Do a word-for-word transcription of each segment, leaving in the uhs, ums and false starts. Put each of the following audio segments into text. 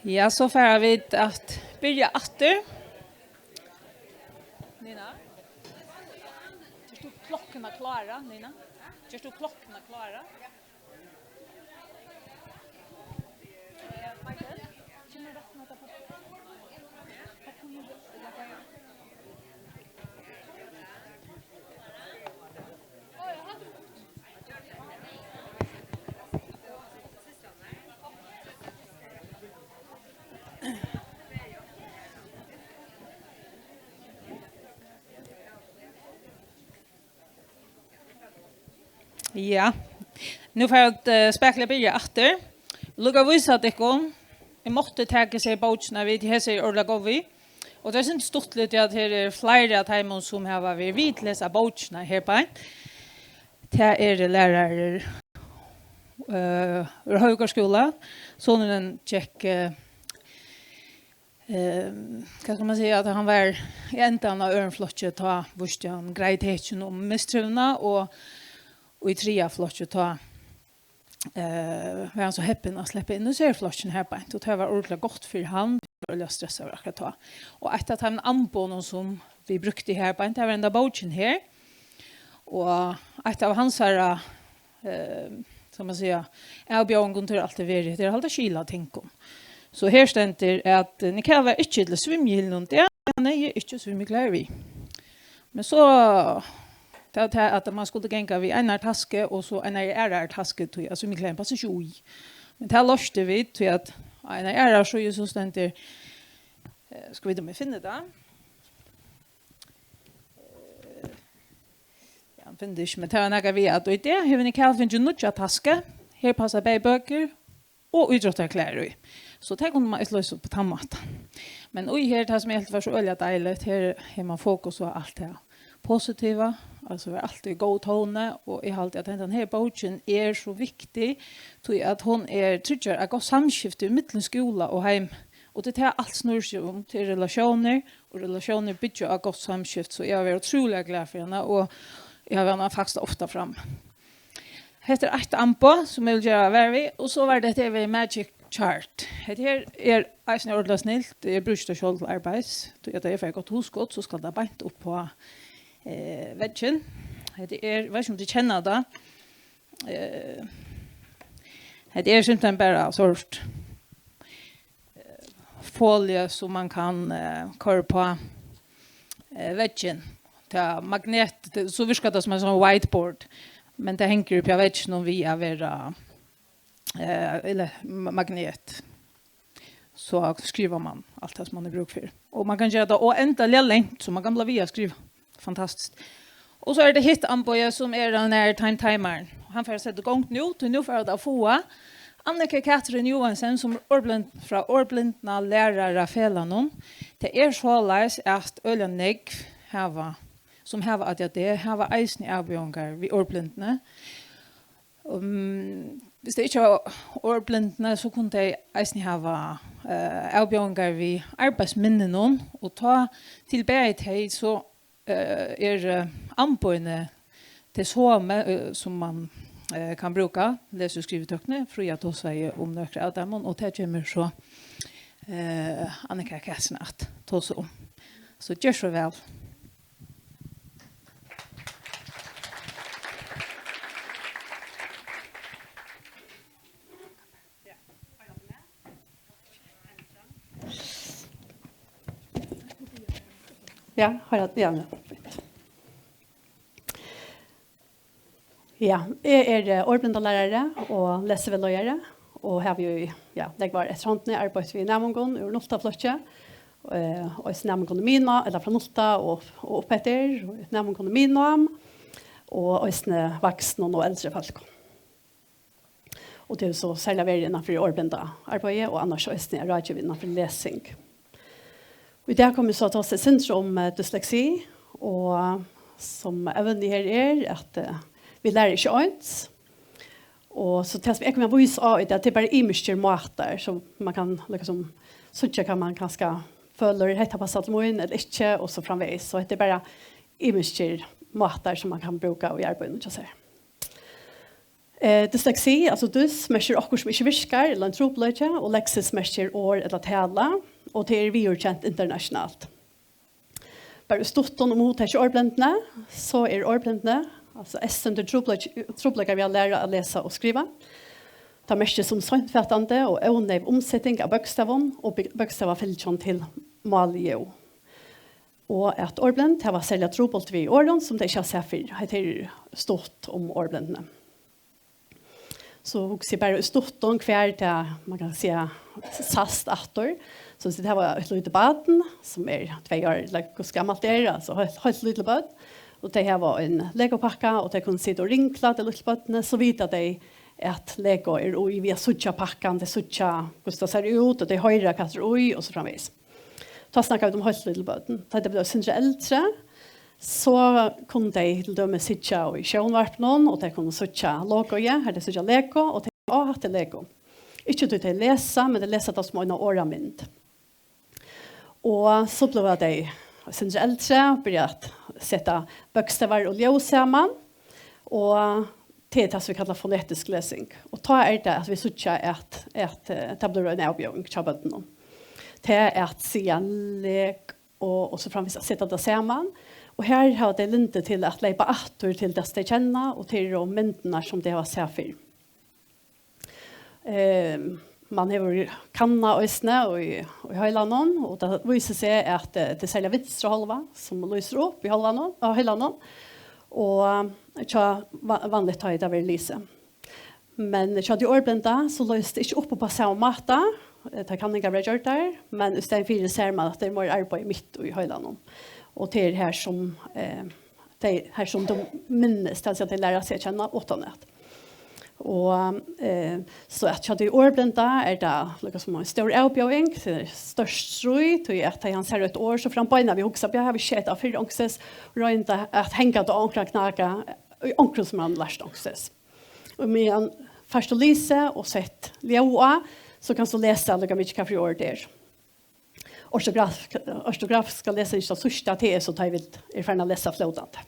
Ja, so fara vit at byrja aftur. Nina? Gert tú klokkuna klára, Nina? Gert tú klokkuna klára? Ja, nú fara vit, eh, spakuliga byrja aftur. Líka vísa tykkum, eg mátti taka hesa her bókina við, hesa er ordiliga góð við. Og tað er sindur stuttligt, at her er fleiri av teimum, sum hava verið við til hesa bókina her beint. Tað eru lærarar, eh, úr Hoyvíkar skúla. Sonurin gekk, eh, eh, hvat skal man siga, at hann var í endan av øðrum flokki, tá vísti hann greið tekin um mistrivnað, og, og í triðja flokki, tá, eh, var hann so heppin at sleppa inn í serflokkin her beint, og tað var ordiliga gott fyri hann, hann var ordiliga stressaður akkurát tá. Og eitt av teimum amboðunum, sum vit brúktu her beint, tað var henda bókin her, og eitt av hansara, eh, sum man siga, avbjóðingum, tað er altíð verið, tað er at halda skil á tingum. So her stendur, at Nicole var ikki til svimjihylin í dag, men hevði ikki svimjiklæðir við. Men so, tað var tað, at man skuldi ganga við einari tasku og so einari aðrari tasku, tí at svimjiklæðini passa ikki í. Men tað loystu vit, tí at á einari aðrari síðu so stendur, eh, skal vita, um eg finni tað. Eh, ja, hann finnur tað ikki, men tað var nakað við, at í dag hevur Nicole fingið nýggja tasku. Her passa bæði bøkur og ítróttarklæðir í. So tað kundi man ikki loysa upp á tann mátan. Men í her, tað sum eg helt var so øgiliga deiligt, her hevur man fokus á alt tað positiva, altso vera altíð í góðum tóni, og eg haldi, at hendan her bókin er so viktig, tí at hon er, tryggjar eitt gott samskifti millum skúla og heim. Og tað er tað, alt snýr seg um, tað er relatiónir, og relatiónir byggja á gott samskift, so eg havi verið ótrúliga glað fyri hana, og eg havi hana faktiskt ofta fram. Hetta er eitt amboð, sum eg vil gera vær við, og so var tað hetta her við Magic Chart. Hetta her er eisini ordiliga snilt, eg brúki tað sjálv til arbeiðis, tí at tá eg fái gott hugskot, so skal tað beint upp á, eh, veggin. Hetta er, eg veit ikki, um tit kenna tað, eh, hetta er simpelthen bara sort, eh, folie, sum man kann, eh, koyra upp á, eh, veggin. Tað magnet, tað, so virkar tað sum ein sånn whiteboard, men tað hengur upp á vegginum við at vera, eh, ella ma-, magnet. So skrivar man alt tað, sum man hevur brúk fyri. Og man kann gera tað óendaliga langt, so man kann blíva við at skriva. Fantastiskt. Og so er tað hitt amboðið, sum er tann her time timerin. Og hann fer at seta í gongd nú, tí nú fara vit at fáa Annika Katrin Johansen, sum er orðblind, frá Orðblindnalærarafelagnum. Tað er soleiðis, at øgiliga nógv hava, sum hava A D H D, hava eisini avbjóðingar við orðblindni. Um, hvis tey ikki hava orðblindni, so kunnu tey eisini hava, eh, avbjóðingar við arbeiðsminninum, og tá til bæði tey, so, eh, er, eh, amboðini tey somu, eh, sum man, eh, kann brúka, lesi- og skrivitøkni. Fríða tosaði um nøkur av teimum, og tað kemur so, eh, Annika Katrin at tosa um. So ger so væl. Ja, har hatt, ja, ja. Ja, eg eri, eh, orðblindalærari og lesivegleiðari og havi jú í, ja, nógv ár eftir hondini arbeitt við næmingum úr nullta flokki, eh, og eisini næmingum í miðnám, ella frá nullta og, og uppeftir, og næmingum í miðnám, og eisini vaksnum og eldri fólkum. Og tað hevur so serliga verið innanfyri orðblindaarbeiði og annars eisini at ráðgeva innanfyri lesing. Og í dag kom eg so at tosa eitt sindur um, eh, dysleksi, og sum evni her er at, eh, vit læra ikki eins. Og so tað sum eg kom at vísa á í dag, tað er bara ymiskir mátar, so man kann, liksom, síggja hvat man kanska følir, hetta passar til mín ella ikki, og so framvegis. So hetta er bara ymiskir mátar sum man kann brúka í arbeiðinum hjá sær. Eh, dysleksi, altso dys, merkir okkurt sum ikki virkar, ella ein trupulleiki, og leksis merkir orð ella tala, og tað er viðurkent internationalt. Bara í stuttum um hugtakið orðblindni, so er orðblindni, altso S stendur trupulleiki-, trupulleikar við at læra at lesa og skriva. Tað merkir sum seinfatandi og óneyv umseting av bókstavum og bók-, bókstavafylgjum til málljóð. Og at orðblind hava serliga trupult við orðum, sum tey ikki hava sæð fyrr. Hetta er stutt um orðblindni. So hugsi eg bara í stuttum, hvar tað, man kann siga, sæst aftur. So, so tað var eitt lítið barn, sum er tvey ár, ella hvussu gamalt er, altso heilt, heilt lítið barn. Og tey hava ein legopakka, og tey kunnu sita og ringla, tey lítlu børnini, so vita tey, at lego er í við at síggja pakkan, tey síggja, hvussu tað sær út, og tey hoyra, hvat er í, og so framvegis. Tá snakka vit um heilt lítil børn. Tá tey blíva eitt sindur eldri, so kunnu tey til dømis síggja í sjónvarpinum, og tey kunnu síggja logoið, har tey síggja lego, og tey, á, hatta er lego. Ikki tí tey lesa, men tey lesa tað sum eina orðamynd. Og so blíva tey eitt sindur eldri, byrja at seta bókstavar og ljóð saman, og tað er tað sum vit kalla fonetisk lesing. Og tá er tað at vit síggja at, at, eh, tað blívur ein avbjóðing hjá børnunum. Tað at siga lek og, og so framvegis at seta tað saman. Og her hava tey lyndi til at leypa aftur til tað sum tey kenna, og til eru myndirnar sum tey hava sæð fyrr. Ehm, man hevur kannað eisini í, í heilanum, og tað vísir seg at, eh, tað er serliga vinstra hálva sum lýsir upp í hálvanum, á heilanum, og, eh, hjá va-, vanligt tá ið tað verður lisið. Men hjá tí orðblinda, so loyst tað ikki upp, upp á sama máta, eh, tá kanningar verða gjørdar, men í staðin fyri sær man at tað er meira arbeiði mitt í heilanum. Og tað er her sum, eh, tey, her sum tú minnist, tað vil siga, tey læra seg at kenna uttanat. Og, eh, so at hjá tí orðblinda er tað líka sum ein stór avbjóðing, tað er stórt stríð, tí at tá hann sær eitt orð, so fer hann beinanvegin at hugsa, "Ja, havi eg sæð tað fyrr onkustaðni?" Royna at hanga tað á onkran knaka, í onkrum sum hann lært onkustaðni. Og meðan fært tú lisið og sett ljóð á, so kanst tú lesa líka mikið hvat fyri orð tað er. Ortograf-, ortografiska lesing, tað síðsta, tað er so, tá ið vit eru farin at lesa flótandi.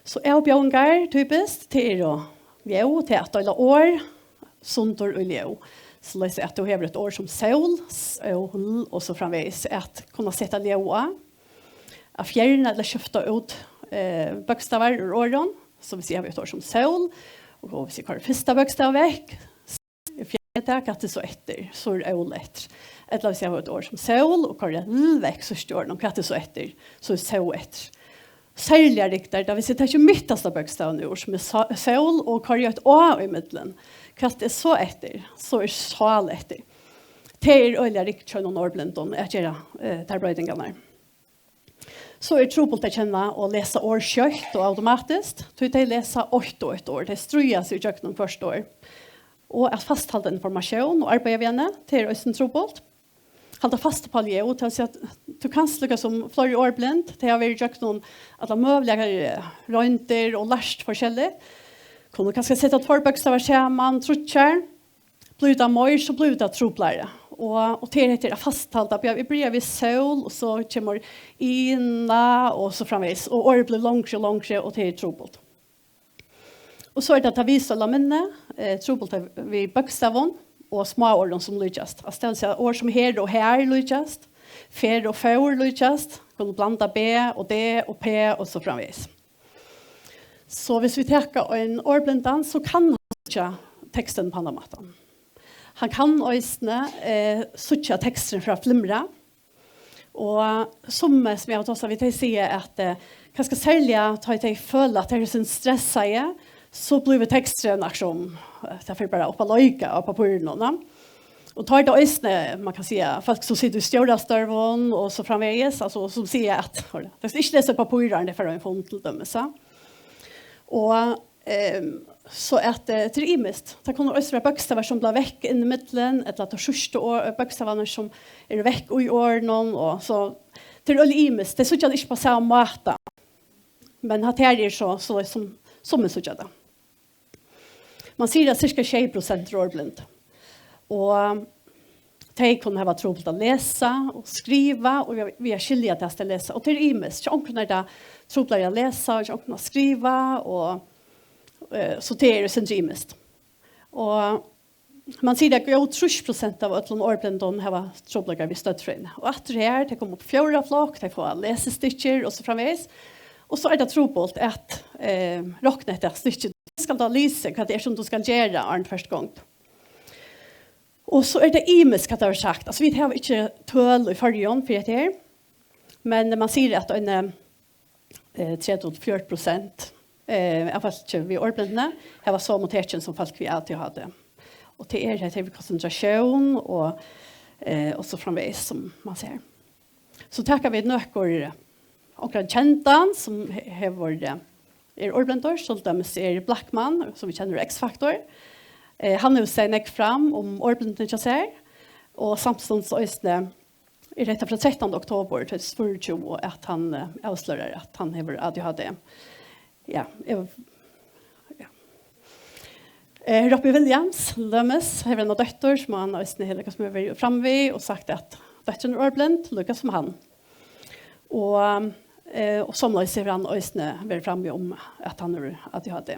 So avbjóðingar, typiskt, tað eru ljóð, tað er at deila orð sundur í ljóð. Soleiðis at tú hevur eitt orð sum sól, sól, og so framvegis, at kunna seta ljóð á. At fjerna ella skifta út, eh, bókstavar úr orðum, so hvis eg havi eitt orð sum sól, og hvis eg koyri fyrsta bókstav vekk, eg fjerni tað, hvat er so eftir? So er ól eftir. Ella hvis eg havi eitt orð sum sól, og koyri l vekk, síðsta orðinum, hvat er so eftir? So er só eftir. Serliga ringt er tað, hvis eg taki mittasta bókstavin úr, sum er sa-, sól, og koyri eitt á í millum. Hvat er so eftir? So er sál eftir. Tað er øgiliga ringt hjá einum orðblindum at gera, eh, tær broytingarnar. So er trupult at kenna og lesa orð skjótt og automatiskt, tí tey lesa eitt og eitt orð, tey stríða seg ígjøgnum hvørt orð. Og at fasthalda informatión og arbeiða við henni, tað er eisini trupult. Halda fast uppá ljóð, tað vil siga at tú kanst líka sum fleiri orðblind, tey hava verið ígjøgnum allar møguligar, eh, royndir og lært forskelligt. Kunnu kanska seta tveir bókstavar saman, tríggjar. Blívur tað meir, so blívur tað truplari. Og, og tað er hetta at fasthalda, eg byrji við sól, og so kemur ina, og so framvegis. Og orðið blívur longri og longri, og tað er trupult. Og so er tað tað visuella minnið, eh, trupult við bókstavum og smáorðum sum líkjast. Altso, tað vil siga, orð sum her og har líkjast, fer og fór líkjast, kunnu blanda b og d og p og so framvegis. So hvis vit taka ein orðblindan, so kann hann síggja tekstin á annan máta. Hann kann eisini, eh, síggja tekstin frá flimra. Og summi, sum eg havi tosað við, tey siga at, eh, kanska serliga tá tey føla at tey eru so stressaði, so blívur teksturin akkurát sum, eh, tað fer bara upp at leika á pappírinum, na? Og tá er tað eisini, man kann siga, fólk sum sita í stjórastørvum og so framvegis, altso, sum siga at, hoyr, tey skulu ikki lesa pappírar, tey fara á ein fund til dømis, ja. Og, ehm, so at, eh, tað er ymiskt. Tað kunnu eisini vera bókstavar sum blíva vekk inn í millum, ella teir síðstu orð, bókstavarnir sum eru vekk í orðunum, og so, tað er øgiliga ymiskt. Tey síggja tað ikki á sama máta. Men hatta her er so, so sum, sum vit síggja tað. Man sigur at cirka sjey prosent eru orðblind. Og tey kunnu hava trupult at lesa og skriva, og við, við at skilja tað, tey lesa. Og tað er ymiskt. Hjá onkrum er tað truplari at lesa, og hjá onkrum at skriva, og, Eh, so tað er eitt sindur ymiskt. Og man sigur, at góð trýss prosent av øllum orðblindum hava trupulleikar við støddfrøðini. Og aftur her, tey koma upp í fjórða flokk, tey fáa lesistykkir og so framvegis. Og so er tað trupult at, eh, rokna hetta stykkið. Tú skalt hava lisið, hvat tað er sum tú skalt gera, áðrenn tú fert í gongd. Og so er tað ymiskt, hvat tað verður sagt. Altso, vit hava ikki tøl í Føroyum fyri hetta her, men man sigur, at ein, eh, tretivu til fjøruti prosent, eh, av fólki við orðblindni hava somu tekin sum fólk við A D H D. Og tað er hetta við konsentratión og, eh, og so framvegis, sum man sær. So taka vit nøkur, onkran kendan, sum he-, hevur, eh, er orðblindur, so til dømis er Blakman, sum vit kenna úr X Factor. Eh, hann hevur sæð nógv fram um orðblindni hjá sær, og samstundis eisini er hetta frá trettanda oktobur tvey túsund og fýraogtjúgu, at hann, eh, avslørar, at hann hevur A D H D. Ja, eg, ja. Eh, Robbie Williams, til dømis, hevur eina dóttur, sum hann eisini hevur, líka sum hevur verið fram við og sagt, at dóttirin er orðblind, líka sum hann. Og, eh, og somuleiðis hevur hann eisini verið fram við um, at hann hevur A D H D.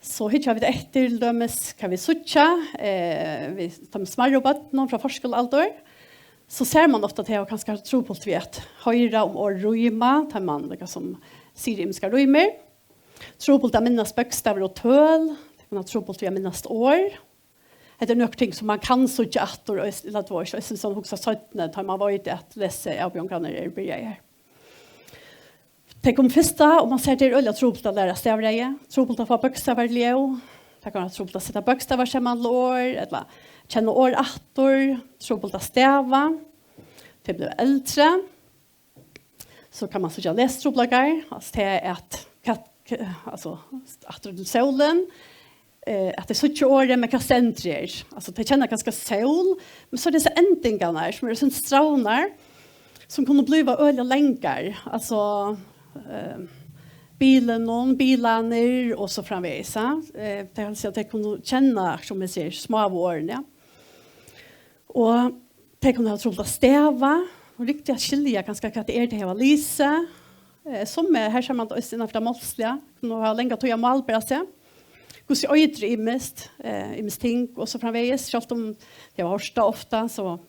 So hyggja vit eftir, til dømis, hvat vit síggja, eh, við teimum smærru børnum frá forskúlaaldur, so sær man ofta, at tey hava kanska trupult við at hoyra, um orð ríma, tá man líka sum sigur ymiskar rímur. Trupult at minnast bókstavir og tøl, tey kunnu hava trupult við at minnast orð. Hetta er nøkur ting, sum man kann síggja aftur, og, ella, tú veitst, eisini sum hugsa seinni, tá man veit, at lesiavbjóðingarnar eru byrjaðar. Tey koma fyrsta, og man sær, tað er øgiliga trupult at læra stavraði, trupult at fáa bókstavar til ljóð, tað kann vera trupult at seta bókstavar saman til orð, ella kenna orð aftur, trupult at stava. Tey blíva eldri, so kann man síggja lesitrupulleikar, altso, tað er at, kat-, k-, altso, aftur til sólin, eh, at tey síggja orðið, men hvat stendur her? Altso, tey kenna kanska sól, men so er tað hesar endingarnar, sum eru eitt sindur strævnar, sum kunnu blíva øgiliga langar. Altso, eh, bilinum, bilarnir og so framvegis, ja. Eh, tað vil siga, at tey kunnu kenna, sum eg sigi, smáu orðini, ja. Og tey kunnu hava trupult at stava, og ringt at skilja kanska, hvat tað er, tey hava lisið. Eh, sum er, her sær man tað eisini innanfyri tað málsliga, kunnu hava langa tíð at málbera seg. Hvussu eitur ymiskt, eh, ymisk ting, og so framvegis. Sjálvt um tey hava hoyrt tað ofta, so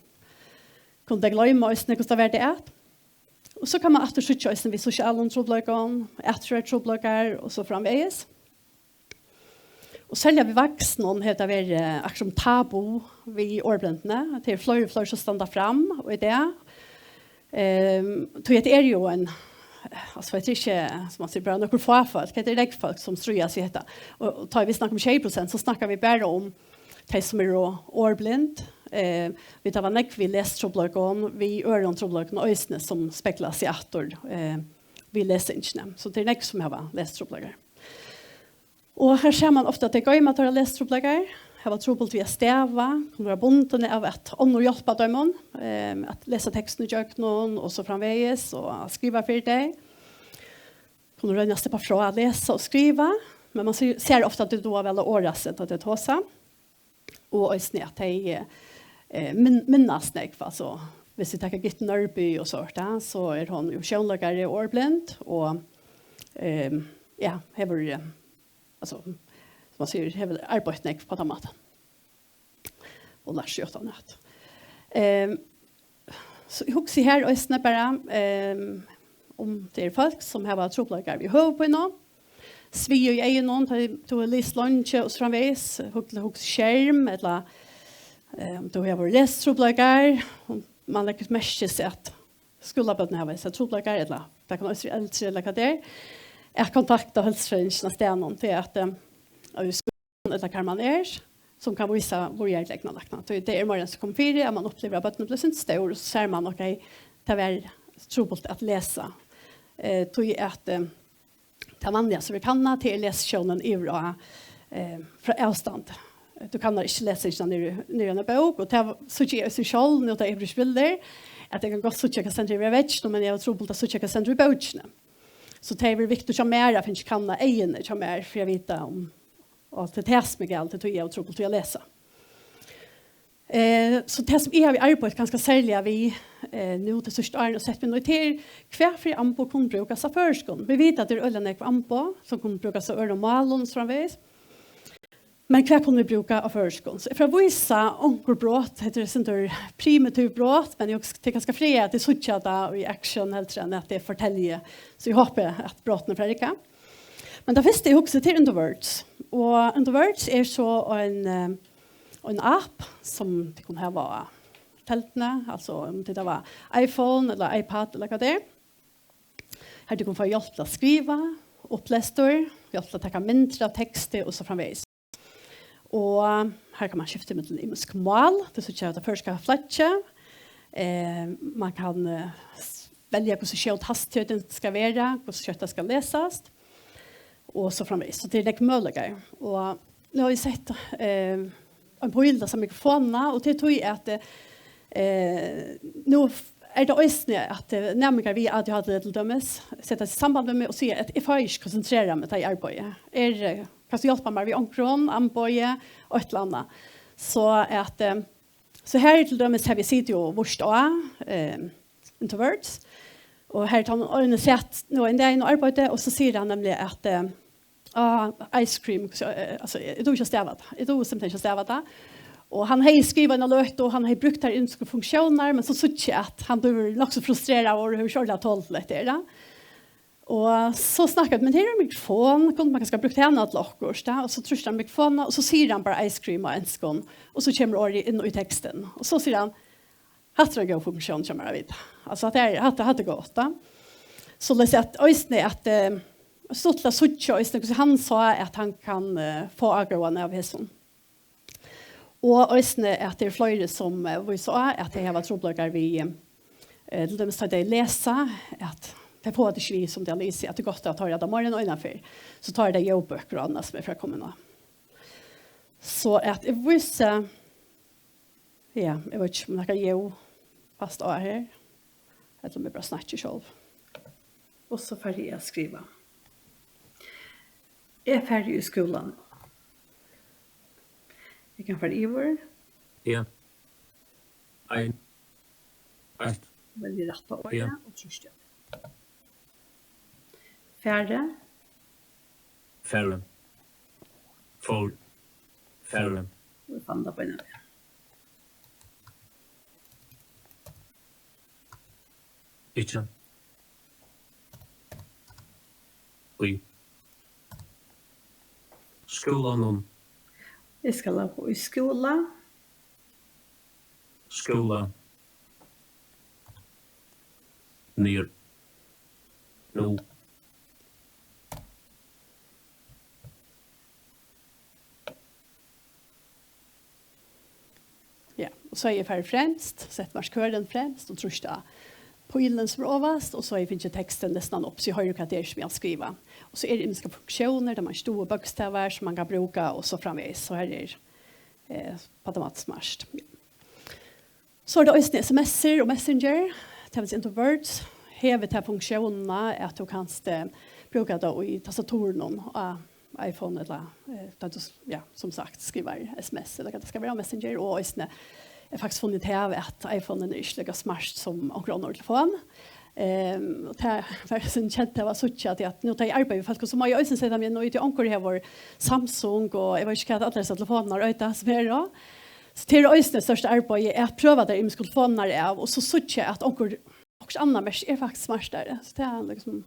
kunnu tey gloyma eisini, hvussu tað var tað at. Og so kann man aftur síggja eisini við sosialum trupulleikum, atferðartrupulleikar, og so framvegis. Og serliga við vaksnum hevur tað verið, eh, akkurát sum tabu við orðblindni. Tað eru fleiri og fleiri sum standa fram í dag. Ehm, tí at tað er jú ein, altso, tað er ikki, sum man sigur, bara nøkur fá fólk. Tað er nógv fólk sum stríðast við hetta. Og, og tá vit snakka um sjey prosent, so snakka vit bara um tey sum eru orðblind. Eh, vit hava nógv við lesitrupulleikum, við øðrum trupulleikum eisini, sum speglar seg aftur, eh, við lesingini. So tað er nógv sum hava lesitrupulleikar. Og her sær man ofta, at tey goyma teirra lesitrupulleikar, hava trupult við at stava, kunnu vera bundin av, at onnur hjálpa teimum, ehm, at lesa tekstin ígjøgnum og so framvegis, og at skriva fyri tey. Kunnu royna at sleppa frá at lesa og skriva, men man sær, sær ofta, at tey duga væl at orða seg, tá tey tosa. Og eisini, at tey, eh, min-, minnast nógv, altso, viss vit taka Gitte Nørby og so, ja, so er hon jú sjónleikari og orðblind, og, ehm, ja, hevur, eh, altso, sum man sigur, hevur arbeitt nógv á tann mátan. Og lært seg uttanat. Ehm, so eg hugsi her eisini bara, ehm, um tað eru fólk sum hava trupulleikar við høvuðpínu, svið í eygunum, tá tú hevur lisið leingi og so framvegis, hug-, hugsa í skerm, ella, eh, um tú hevur lesitrupulleikar, um man leggur merki til, at skúlabørn hava hesar trupulleikar, ella tað kann eisini vera eldri, ella hvat tað er, at kontakta heilsufrøðingina á staðnum, tí at, eh, á skúlanum, ella hvar man er, sum kann vísa víðari til eygnalækna. Tí tað er meira enn sum kemur fyri, at man upplivir, at børnini blíva sindur stór, og so sær man, ok, tað var trupult at lesa. Eh, tí at, eh, tað vanligasta, sum vit kanna, tað er lesisjónin yvir á, eh, frá avstandi. Tú kannar ikki lesingina niðri, niðri í eina bók, og tað síggi eg eisini sjálv, nú tá eg brúki brillur, at eg kann gott síggja, hvat stendur yvir á vegginum, men eg havi trupult at síggja, hvat stendur í bókini. So tað hevur verið viktigt hjá mær at fingið kannað eyguni hjá mær, fyri at vita um, og tað er tað sum er galið, tí eg havi trupult við at lesa. Eh, So tað, sum eg havi arbeitt ganska serliga við, eh, nú tey síðstu árini og sett meg inn í, tað er, hvat fyri amboð kunnu brúkast á føroyskum. Vit vita, at tað eru øgiliga nógv amboð, sum kunnu brúkast á øðrum málum og so framvegis. Men hvat kunnu vit brúka á føroyskum? So eg fari at vísa onkur brot, hetta er eitt sindur primitiv brot, men eg hugsi, tað er kanska frægari at tit síggja tað í action heldur enn at eg fortelji. So eg hopi, at brotini fara at rigga. Men tað fyrsta eg hugsi, tað er In the Words. Og In the Words er so ein, eh, ein app, sum tit kunnu hava á telduni, altso um tit hava iPhone ella iPad ella hvat tað er. Har tit kunnu fáa hjálp til at skriva, upplestur, hjálp til at taka myndir av teksti og so framvegis. Og her kann man skifta millum ymisk mál, tað síggja vit, tað føroyska flaggið. Eh, man kann, eh, s-, velja hvussu skjótt hastighetin skal vera, hvussu skjótt tað skal lesast, og so framvegis. So tað eru nógvir møguleikar. Og nú havi eg sett, eh, ein píl til mikrofonina, og tað er tí at, eh, nú f-, er tað eisini at, eh, næmingar við A D H D til dømis seta seg í samband við meg og siga at eg fái ikki konsentrera meg, tá eg arbeiði. Er, eh, kanst tú hjálpa mær við onkrum, amboði, og eitt ella annað. So at, eh, so her til dømis havi eg sitið og víst á, eh, In the Words, og her tá hann eisini sat nú ein dag og arbeiddi, og so sigur hann nemliga at, eh, ah, ice cream, so, eh, altso, eg dugi ikki at stava tað. Eg dugi simpelthen ikki at stava tað. Og hann hevði skrivað eina løtu, og hann hevði brúkt tær ymisku funktiónirnar, men so síggi eg at hann blívur nokk so frustreraður og hevur ikki ordiliga tol til hetta, ja. Og so snakka vit, men her er ein mikrofon, kundi man kanska brúkt hana til okkurt, ja? Og so trýstir hann mikrofonina, og so sigur hann bara ice cream á enskum, og so kemur orðið inn í tekstin. Og so sigur hann, hatta er ein góð funktión hjá mær at vita. Altso, at tað er, hatta, hatta er gott, da. So lesi eg at eisini at, eh, stuttligt at síggja eisini, hvussu hann sá at hann kann, eh, fáa ágóðan av hesum. Og eisini at tað eru fleiri sum, eh, vísa á at tey hava trupulleikar við, eh, til dømis tá tey lesa, at tey fáa tað ikki við sum tey hava lisið, at tað er gott at hoyra tað meira enn eina ferð. So tá eru tað ljóðbøkur og annað sum eg fari at koma inn á. So at eg vísi, ja, eg veit ikki um nakað ljóð fæst á her, ella um eg bara snakki sjálv. Og so fari eg at skriva. Eg fari í skúlan. Eg kann fara yvir. Ja. Ein. Eitt. Velji rætta orðið, ja, og trýsti á tað. Fari. Farin. Fór. Farin. Og eg fann tað beinanvegin. Ikki. Í skúlanum. Eg skal langa í skúla. Skúla. Niður. Nú. Ja, og so hevði eg farið fremst, sett markørin fremst og trýst á pílin sum er ovast, og so hevði eg fingið tekstin lesnan upp, so eg hoyri, hvat tað er, sum eg havi skrivað. Og so eru ymiskar funktiónir, har man stovnar bókstavir, sum man kann brúka, og so framvegis. So her er, eh, á tann mátan smart. So er tað eisini S M S-ir og Messenger, tað vil siga In the Words, hevur ta funktiónina at tú kanst, eh, brúka tað í tastaturinum á iPhone ella, eh, tá tú s-, ja, sum sagt, skrivar S M S ella hvat tað skal vera á Messenger, og eisini er faktiskt funnið av at iPhone er ikki líka smart sum onkur annar telefon. Ehm, og tað var so kent, tað var síggja at, at nú tá eg arbeiði við fólkum, so má eg eisini seta meg inn í tí onkur hevur Samsung, og eg veit ikki hvat allar hesar telefonirnar eita sum eru á. So tað er eisini eitt stórt arbeiði at prøva tær ymisku telefonirnar av, og so síggja at onkur, okkurt annað merki er faktiskt smartari. So tað er liksom,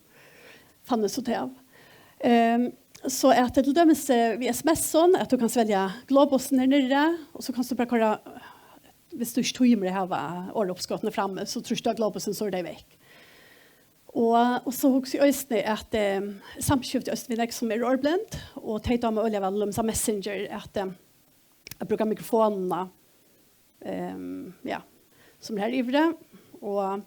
fann eg so tað av. Ehm, so at til dømis, eh, við S M S-um, at tú kanst velja globusin her niðri, og so kanst tú bara koyra, viss tú ikki tímir at hava orðaruppskotini frammi, so trýstir tú á globusin, so er tað vekk. Og, og so hugsi eg eisini at, eh, samskifti eisini við nógv sum eru orðblind, og tey dáma øgiliga væl, til dømis á Messenger, at, eh, at brúka mikrofonina, ehm, ja, sum er her yviri, og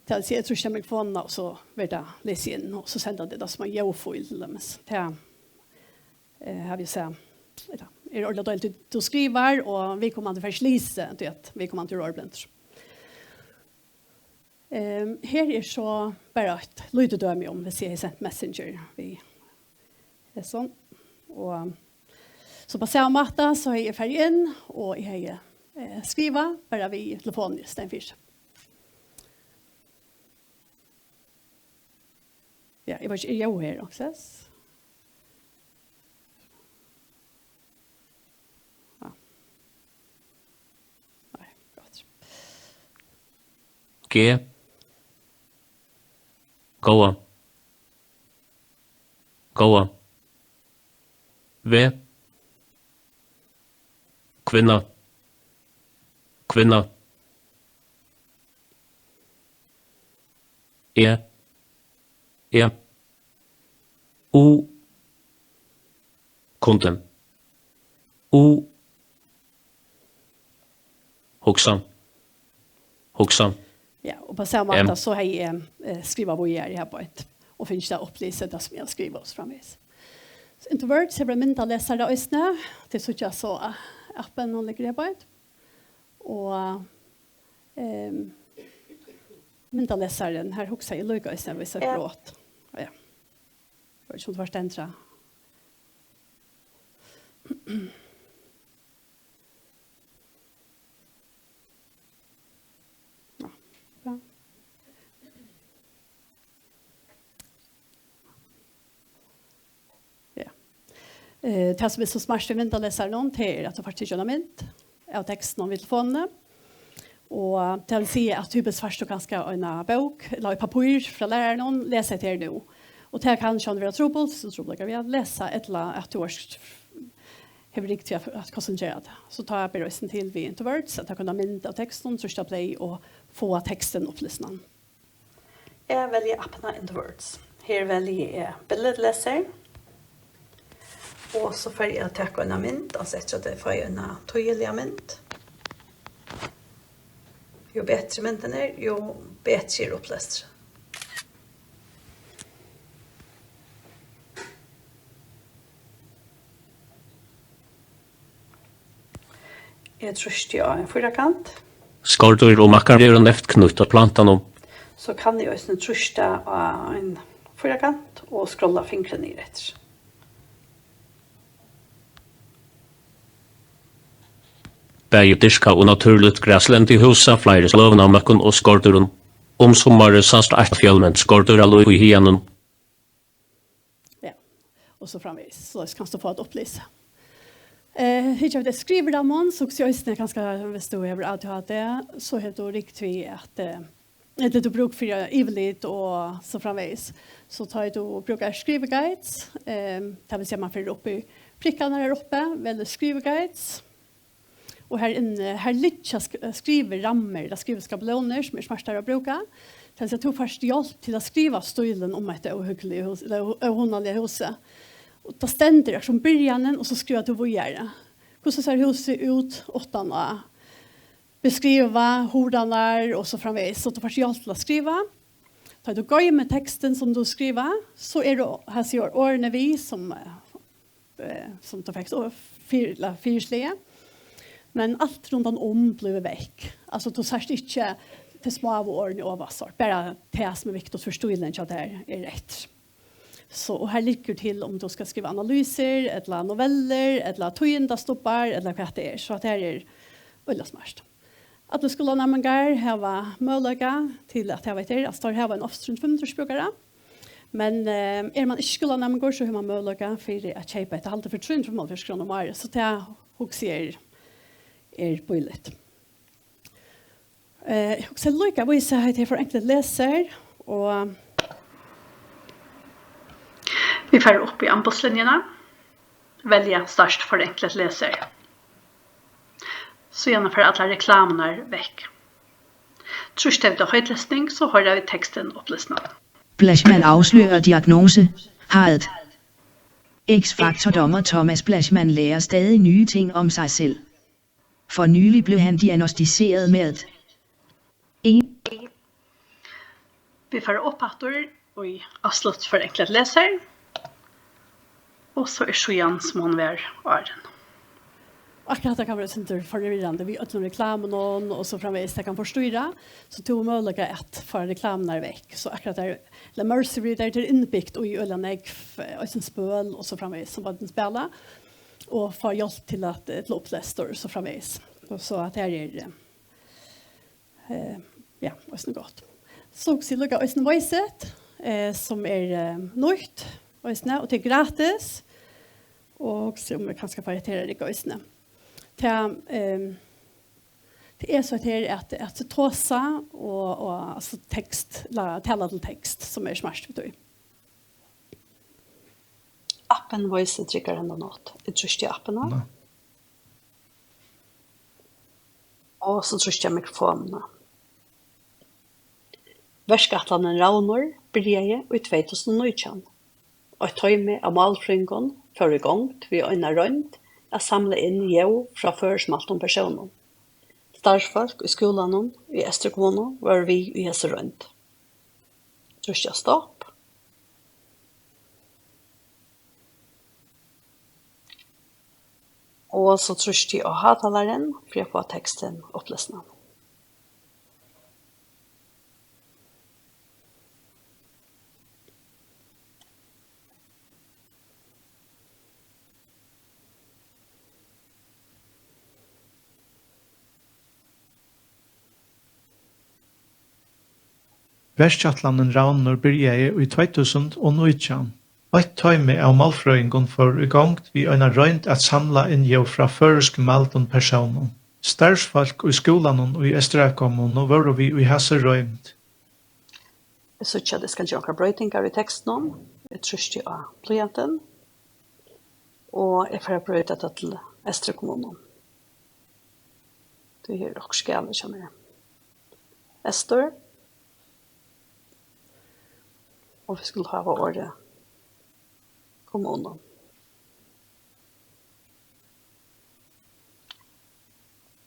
tað vil siga, eg trýsti á mikrofonina, og so verður tað lisið inn, og so senda tey tað sum ein ljóðfíl, til dømis. Tað, eh, havi eg sæð, ella, er ordiliga deiligt, tú, tú skrivar, og viðkomandi fær ikki lisið, tí at viðkomandi er orðblindur. Ehm, her er so bara eitt lítið dømi um, viss eg hevði sent Messenger við hesum. Og so á sama máta, so hevði eg farið inn, og eg hevði, eh, skriva bara við telefon í staðin fyri. Ja, eg veit ikki, er Jói her, Oksess? Ja. Nei, gott. G. Góða. Góða. V. Kvinna. Kvinna. E. E. U. Kundi. U. Hugsa. Hugsa. Ja, og på samme måte så har jeg eh, skrivet hvor jeg er her på et, og finnes det opplyset det som jeg skriver også fremvis. Så Into Words, jeg ble myndalesere også, det så jeg så eh, appen og ligger her på et. Og eh, myndaleseren, her husker jeg lykke også, hvis jeg Ja. gråt. Ja. Det var ikke sånn det var stendt. Ja, bra. Ja. Eh, tað sum er so smart við myndalesaranum, tað er, at tú fært tikið eina mynd av tekstinum við telefonini. Og tað vil siga, at typiskt fært tú kanska eina bók, ella eitt pappír frá læraranum, les hetta her nú. Og tað kann sjálvandi vera trupult, so trupult kann vera at lesa, ella at tú ert, hevur ringt til at, at konsentrera teg. So tá ber eisini til við Into Words, at taka eina mynd av tekstinum, trýsta play og fáa tekstin upplesnan. Eg velji appina Into Words. Her velji eg billedleser. Og so fari eg at taka eina mynd, altso eftir at eg fái eina týðiliga mynd. Jú betri myndin er, jú betri er upplesturin. Eg trýsti á ein fýrakant. Skordur og makkar eru neyvt knýtt at plantanum. So kann eg eisini trýsta á ein fýrakant og skrolla fingrin niður eftir. Bæði dyrkað og natúrligt graslendi húsa fleiri sløgum av møkkum og skordurum. Um summarið sæst eitt fjølment skordýralív í haganum. Ja, og so framvegis. So kanst tú fáa eitt upplýsi. Eh, hyggja vit eftir skriviramman, so hugsi eg eisini kanska, viss tú hevur A D H D, so hevur tú ringt við at, eh, ella tú brúk fyri yvirlit og so framvegis. So tá tú brúkar skriviguides, eh, tað vil siga, man fer upp í prikkarnar her uppi, velur skriviguides, og her inni, her liggja sk-, skrivirammur, ella skriviskabelónir, sum eru smartar at brúka. Tað vil siga, tú fært hjálp til at skriva stílin um hetta óhyggelige hús, ella ó-, óhugnaliga húsið. Og tað stendur akkurát um byrjanin, og so skrivar tú víðari. Hvussu sær húsið út uttan at beskriva hurðarnar og so framvegis? So tú fært hjálp til at skriva. Tá tú goymir tekstin sum tú skrivar, so eru hasi orð-, orðini við, sum, eh, eh, sum tú fekst o-, fyri-, ella fyrislagið. Men alt rundan um blívur vekk. Altso, tú sært ikki tey smáu orðini ovast, bara tað sum er viktigt fyri stílin hjá tær er rett. So, og her liggur til um tú skal skriva analysir, ella novellir, ella tíðindastubbar, ella hvat tað er. So at her er øgiliga smart. Allir skúlanæmingar hava møguleika til at hava hetta her, altso, teir hava ein Office trý hundrað og fimmogtrýss brúkara. Men, eh, er man ikki skúlanæmingur, so hevur man møguleika fyri at keypa hetta, haldi fyri trý hundrað og fimmoghálvfjerðs krónur um árið, so tað hugsi eg er, er bíligt. Eh, eg hugsi líka at vísa hetta her forenklet leser, og vit fara upp í amboðslinjuna, velja Start forenklet leser. Síðani fara allar reklamurnar vekk. Trýsta vit á højtlesning, so hoyra vit tekstin upplesnan. Blachman afslører diagnose. Hart. X-Factor-dommer Thomas Blachman lærer stadig nye ting om sig selv. For nylig blev han diagnosticeret med en. Vit fara upp aftur í Afslutt forenklet leser. Og so er síðan, sum hon var áðrenn. Akkurát, tað kann vera eitt sindur forvirrandi við øllum reklamunum og so framvegis, tað kann forstýra, so tú hevur møguleika at fáa reklamurnar vekk. So akkurát har, ella Mercy Reader, tað er innbygt í øgiliga nógv, eh, eisini spøl og so framvegis, sum børnini spæla, og fáa hjálp til at, eh, til upplestur og so framvegis. Og so at her er, eh, ja, eisini gott. So hugsi eg líka eisini Voiceit, eh, sum er, eh, nýtt, eisini, og tað er gratis, og sum eg kanska fái til at rigga eisini. Tað, eh, tað er so at her at, at tosa og, og, altso, tekst, la, tala til tekst, sum er smart við tí. Appin Voiceit riggar hendan hátt. Eg trýsti á appina. Nei. Og so trýsti eg á mikrofonina. Verkætlanin Ravnur byrjaði í tvey túsund og nítjan. Eitt toymi av málfrøðingum fór í gongd við eina roynd at samla inn ljóð frá føroyskmæltum persónum. Starvsfólk í skúlanum í Eysturkommunu vóru við í hesi roynd. Trýsti á stopp. Og so trýsti eg á hátalaran fyri at fáa tekstin upplesnan. Verkætlanin Ravnur byrjaði í tvey túsund og nítjan. Eitt toymi av málfrøðingum fór í gongd við eina roynd at samla inn ljóð frá føroyskmældum persónum. Starvsfólk í skúlanum í Eysturkommunu vóru við í hasi roynd. Eg síggi, at eg skal gera onkrar broytingar í tekstinum. Eg trýsti á blýantin, og eg fari at broyta tað til Eysturkommunu. Tí her er okkurt galið hjá mær. Eystur. Og vit skulu hava orðið kommunu.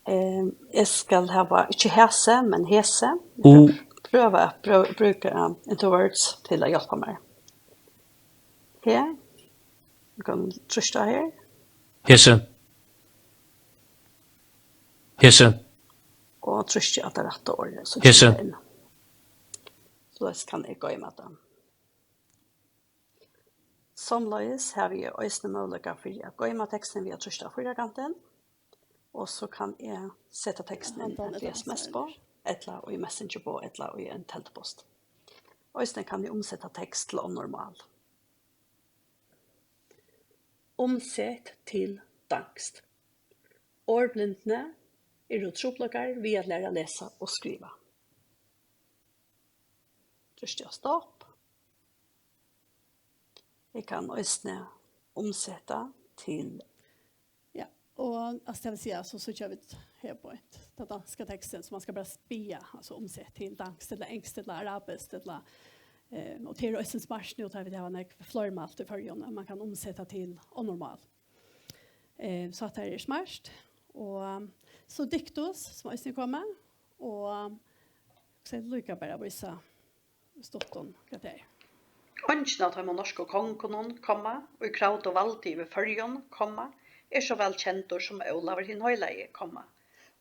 Ehm, eg skal hava, ikki hesi, men hesi. Eg skal prøva at brú-, brúka Interwords til at hjálpa mær. Her. Eg kann trýsta her. Hesi. Hesi. Og trýsti á tað rætta orðið, so kemur tað inn. Soleiðis kann eg goyma tað. Somuleiðis havi eg eisini møguleika fyri at goyma tekstin við at trýsta á fýrakantin, og so kann eg seta tekstin inn í S M S-boð, ella í Messenger-boð, ella í ein teldupost. Eisini kann eg umseta tekst til onnur mál. Umsett til danskt. Orðblindni eru trupulleikar við at læra at lesa og skriva. Trýsti á stopp. Eg kann eisini umseta til. Ja, og, altso, tað vil siga, so síggja vit her beint tann danska tekstin, so man skal bara biðja, altso, umsett til danskt ella enskt ella arabiskt ella, eh, og tað er eisini smart nú, tá vit hava nógv fleirmælt í Føroyum, at man kann umseta til onnur mál. Eh, so hatta er smart. Og so Diktus, sum eisini er komið, og so er líka bara at vísa stuttum, hvat tað er. Eingin av teimum norsku kongunum, komma, ið kravdu valdið yvir Føroyum, komma, er so væl kendur sum Ólavur hin heilagi, komma,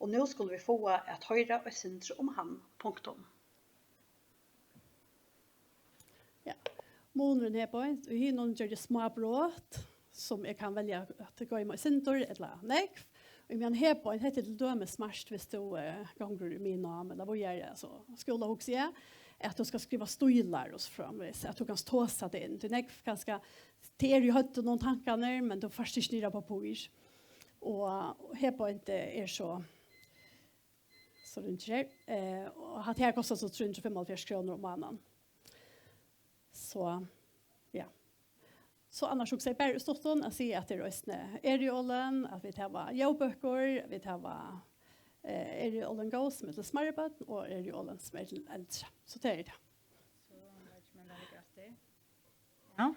og nú skulu vit fáa at hoyra eitt sindur um hann, punktum. Ja. Munurin her beint, og hinum gjørdi eg smá brot, sum eg kann velja at goyma í sindur ella nógv. Og meðan her beint, hetta er til dømis smart, viss tú, eh, gongur í miðnám ella víðari, altso skúla, hugsi eg, at tú skal skriva stílar og so framvegis, at tú kanst tosa tað inn. Tað er nógv kanska, tað er í høvdinum tankarnir, men tú fært ikki niður á pappír. Og her beint, eh, er so, so ringir her. Eh, og hatta her kostar so trý hundrað og fimmoghálvfjerðs krónur um mánaðin. So, ja. So annars hugsi eg bara í stuttum at siga, at tað er eisini Eriolin, at vit hava ljóðbøkur, vit hava, eh, Eriolin Go, sum er til smærri børn, og Eriolin, sum er til eldri. So tað er tað. So, veit ikki, men tað liggur aftur. Ja.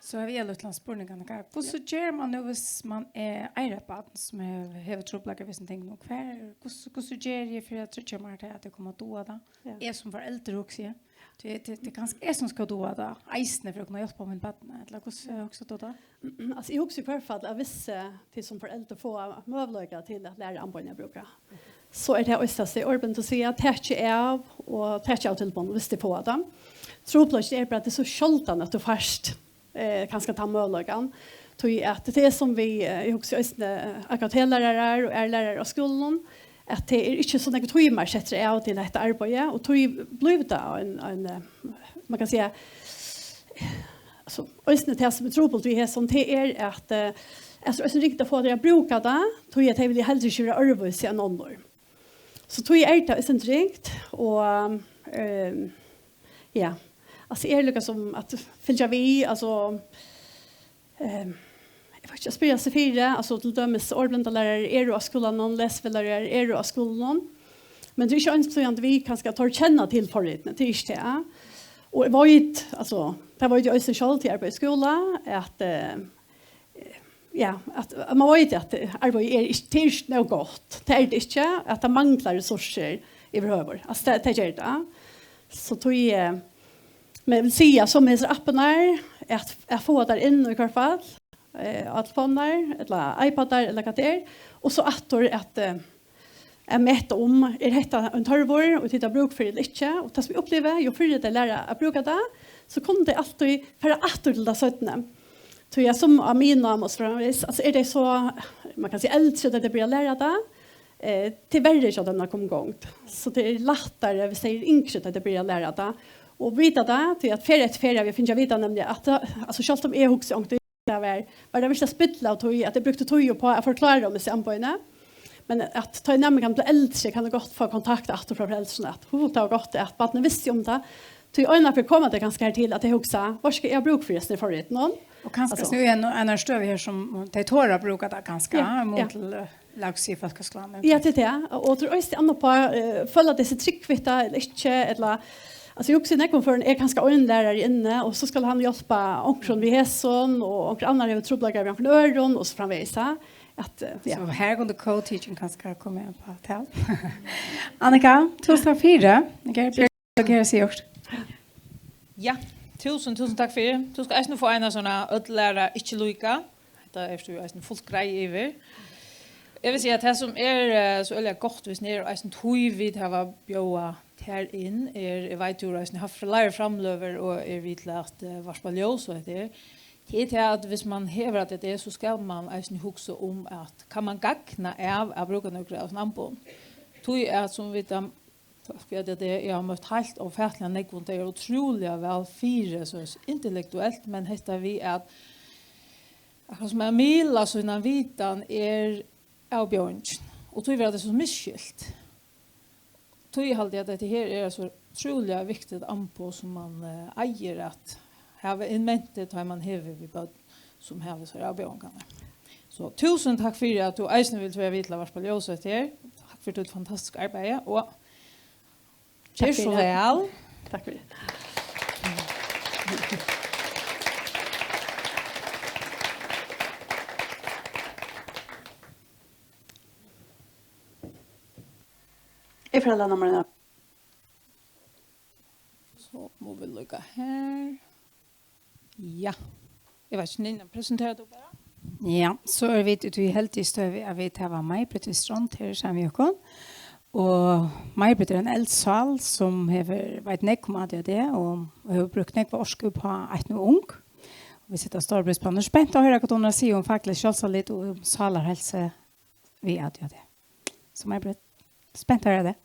So havi eg eitt lítið spurning, Annika. Hvussu ger man nú, hvis man er eitt barn, sum hevur, hevur trupulleikar við sínum tingum? Hvar, hvussu, hvussu ger eg fyri at tryggja mær til, at eg komi at duga tað? Ja. Eg sum foreldur, hugsi eg. Tað, tað, tað er kanska eg sum skal duga tað, eisini fyri at kunna hjálpa mínum barni, ella hvussu hugsar tú tað? Altso, eg hugsi í hvørt fall, at hvis, eh, tit sum foreldur fáa møguleika til at læra amboðini at brúka, so er tað eisini orðið til at siga, takið av, og takið av tilboðnum, hvis tit fáa tað. Trupulleikin er bara, at tað er so sjáldan, at tú fært, eh, kanska tann møguleikan. Tí at tað er sum við, eh, eg hugsi eisini, eh, akkurát her lærarar og er lærarar á skúlunum, at tað er ikki so nógvir tímar settir av til hetta arbeiðið, og tí blívur tað ein, ein, eh, man kann siga, altso, eisini tað sum er trupult við hesum, tað er at, eh, altso, eisini ringt at fáa tey at brúka tað, tí at tey vilja heldur ikki vera øðrvísi enn onnur. So tí er tað eisini ringt, og, ehm, ja, altso, er líka sum at fylgja við, altso, ehm, eg veit ikki, at spyrja seg fyri, altso, til dømis orðblindalærarar eru á skúlanum, lesifelaglærarar eru á skúlanum, men tað er ikki einsýðandi við, kanska, at teir kenna til forritini, tað er ikki tað. Og eg veit, altso, tað veit eg eisini sjálv, tí eg arbeiði í skúla, at, eh, ja, at, at man veit at, eh, arbeiðið er ikki, tað er ikki nóg gott. Tað er tað ikki, at tað manglar ressursir yvirhøvur. Altso, tað, tað ger tað. So tí, eh, men eg vil siga, sum hesar appirnar, at, at fáa tær inn í hvørt fall, eh, á telefonar, ella iPadar, ella hvat tað er, og so aftur at, eh, at meta um, er hetta ein tørvur, og tit hava brúk fyri ella ikki. Og tað sum eg upplivi, jú fyrr tey læra at brúka tað, so kunnu tey altíð fara aftur til tað seinni. Tí at sum á miðnám og so framvegis, altso, er tey so, man kann siga, eldri, tá tey byrja at læra tað, eh, tað er verri hjá teimum at koma í gongd. So tað er lættari, viss tey eru yngri, tá tey byrja at læra tað. Og vita tað, tí at ferð eftir ferð havi eg fingið at vita, nemliga at tað, altso, sjálvt um eg hugsi onkuntíð, tað var, var tað virkiliga spill av tíð, at eg brúkti tíð uppá at forklára um hesi amboðini. Men at tá ið næmingarnir blíva eldri, kann eg gott fáa kontakt aftur frá foreldrunum, at, hú, tað var gott, at barnið visti um tað. Tí einaferð koma tey kanska her til, at tey hugsa, veitst tú hvat, eg havi brúk fyri hesum forritinum. Og kanska, altso, snø í ein, ein støðu her, sum tey tora at brúka tað, kanska, ja, ja, móti, eh, Lagsig Fólkaskúlanum. Ja, tað er tað. Og tað er eisini annað uppá, eh, føla tey seg trygg við tað ella ikki, ella, altso, eg hugsi, í nógvum førum er kanska ein lærari inni, og so skal hann hjálpa onkrum við hesum, og onkur annar hevur trupulleikar við onkrum øðrum, og so framvegis, ha? At, eh, ja. So her kundi co-teaching kanska koma inn á tað. Annika, túsund takk fyri. Hvat hevur tú at siga? Ja, túsund, túsund takk fyri. Tú skalt eisini fáa eina sovorðna, øll læra ikki líka. Hetta ert tú eisini fult greið yvir. Eg vil siga, at tað sum er, eh, so øgiliga gott, viss nær eisini tí vit hava bjóðað tær inn, er, eg veit, tú hevur eisini havt fleiri framløgur og er við til at, eh, varpa ljós á hetta her. Tað er tað, at viss mann hevur A D H D, so skal mann eisini hugsa um, at kann mann gagna av at brúka nøkur av hesum amboðum. Tí at, sum vit, um, Takk fyri at eg, eg havi møtt heilt ófatiliga nógvum, tey eru ótrúliga væl fyri, so intellektuelt, men hetta við at, akkurát sum at miðla sína vitan er avbjóðingin, og tí verða tey so misskilt. Tí haldi eg, at hetta her er so ótrúliga viktigt amboð, sum mann, eh, eigur at hava in mente, tá mann hevur við børn, sum hava so avbjóðingarnar. So túsund takk fyri, at tú eisini vildi vera við til at varpa ljós á hetta her. Takk fyri títt fantastiska arbeiði, og Takk fyri. Ger so væl. Takk fyri. Eg fari at landa mær. So mugu vit líka her. Ja. Eg veit ikki, Nina, presentera tú bara? Ja, so eru vit í tí heldigu støðu, at vit hava Maj-Britt við Strond her saman við okkum. Og Maj-Britt er ein eldsál, sum hevur, veit nógv um A D H D og, og hevur brúkt nógva orku uppá Eitt Nú Ung. Og vit seta stóran prís uppá. Nú er spent at hoyra, hvat hon hevur at siga um fakligt sjálvsálit og um sálarheilsu við A D H D. So, Maj-Britt, spent at hoyra teg.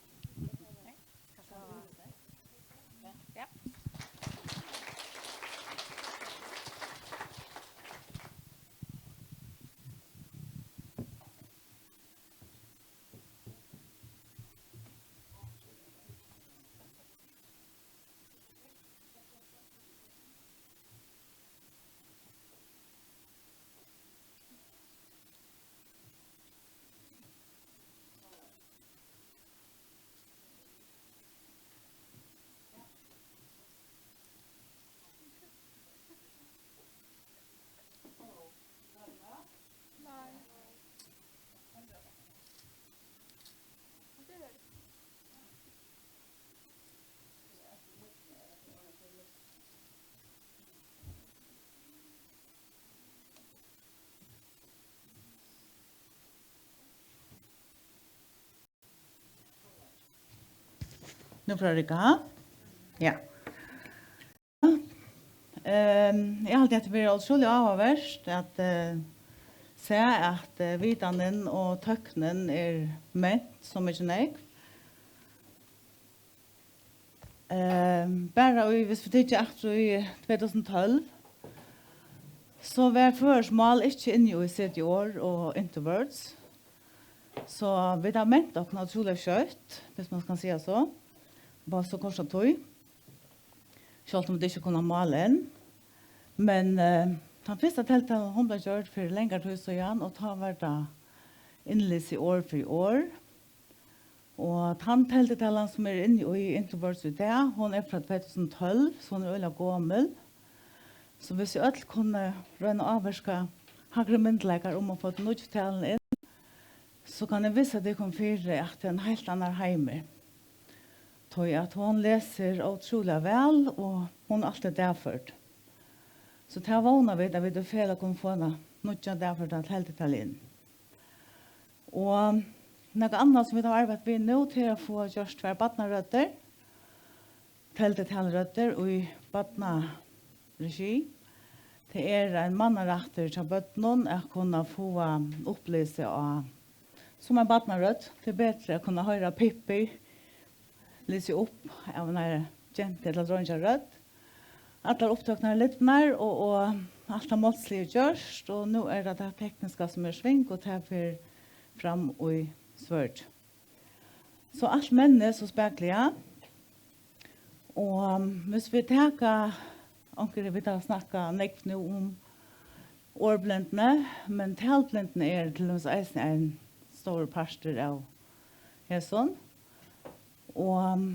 Nú fer at rigga, ha? Ja. Ehm, eg haldi, at tað verður ótrúliga áhugavert at, eh, sæð, at, eh, vitanin og tøknin er ment so mikið nógv. Ehm, bara í, viss vit taka aftur í tvey túsund og tólv, so var føroyskt mál ikki inni í C D Orð og Interwords. So vit hava ment okkum ótrúliga skjótt, viss man skal siga so. Bara so korta tíð. Sjálvt um vit ikki kunnu mál enn. Men, eh, tann fyrsta teldutalan, hon bleiv gjørd fyri longri tíð síðan, og tá var tað innlisið orð fyri orð. Og tann teldutalan, sum er inni í Interwords í dag, hon er frá tvey túsund og tólv, so hon er øgiliga gomul. So viss vit øll kunnu royna at ávirka hægri myndugleikar um at fáa ta nýggju taluna inn, so kann eg vissa tykkum fyri, at tað er ein heilt annar heimur. Tí at hon lesur ótrúliga væl, og hon er altíð dagførd. So tað vóna vit, at vit í felag kunnu fáa eina nýggja dagførda teldutalu inn. Og nakað annað, sum vit hava arbeitt við nú, tað er at fáa gjørt tvær barnarøddir, teldutalurøddir í barnaregi. Tað er ein mannarættur hjá børnum at kunna fáa upplivað seg á sum ein barnarødd. Tað er betri at kunna hoyra Pippi lisið upp av einari gentu ella dreingjari rødd. Allar upptøkurnar eru lidnar, og, og alt tað málsliga er gjørt, og nú er tað tað tekniska, sum er í sving, og tað fer fram í svørð. So alt mennist so spakuliga. Og, um, viss vit taka, onkur, vit hava snakkað nógv nú um orðblindni, men talblindni er til dømis eisini ein stórur partur av hesum. Og, um,